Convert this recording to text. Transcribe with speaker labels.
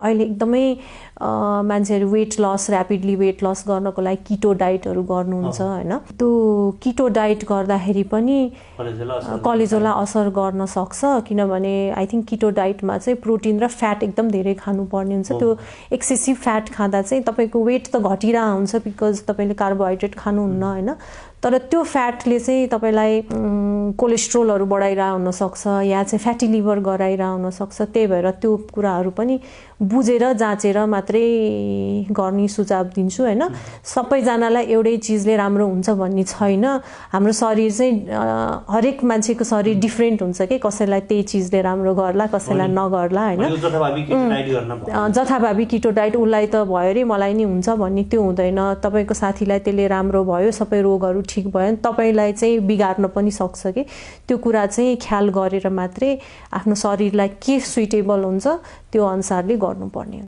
Speaker 1: अहिले एकदमै मान्छेहरू weight loss rapidly weight loss गर्नको लागि किटो डाइटहरू गर्नुहुन्छ हैन। त्यो किटो डाइट गर्दाखेरि पनि कलेजोलाई असर गर्न सक्छ, किनभने आई थिंक किटो डाइटमा चाहिँ प्रोटिन र फ्याट एकदम धेरै खानुपर्ने हुन्छ। त्यो एक्सेसिभ फ्याट खाँदा चाहिँ तपाईको वेट त घटिरा हुन्छ बिकज तपाईले कार्बोहाइड्रेट खानुहुन्न हैन, तर त्यो फ्याटले चाहिँ तपाईलाई कोलेस्ट्रोलहरू बढाइरा हुन सक्छ या चाहिँ फ्याटी लिभर गराइरा हुन सक्छ। त्यही भएर त्यो कुराहरू पनि बुझेर जाँचेर मात्रै गर्ने सुझाव दिन्छु हैन। सबैजनालाई एउटै चीजले राम्रो हुन्छ भन्ने छैन। हाम्रो शरीर चाहिँ हरेक मान्छेको शरीर डिफरेन्ट हुन्छ के, कसैलाई त्यही चीजले राम्रो गर्ला कसैलाई नगर्ला हैन। जथाभावी किटो डाइट उलाई त भयो रे मलाई नि हुन्छ भन्ने त्यो हुँदैन। तपाईको साथीलाई त्यसले राम्रो भयो, सबै रोगहरू ठीक भयो, तपाईलाई चाहिँ बिगार्न पनि सक्छ के। त्यो कुरा चाहिँ ख्याल गरेर मात्रै आफ्नो शरीरलाई के सुइटेबल हुन्छ त्यो अनुसारले गर्नुपर्ने।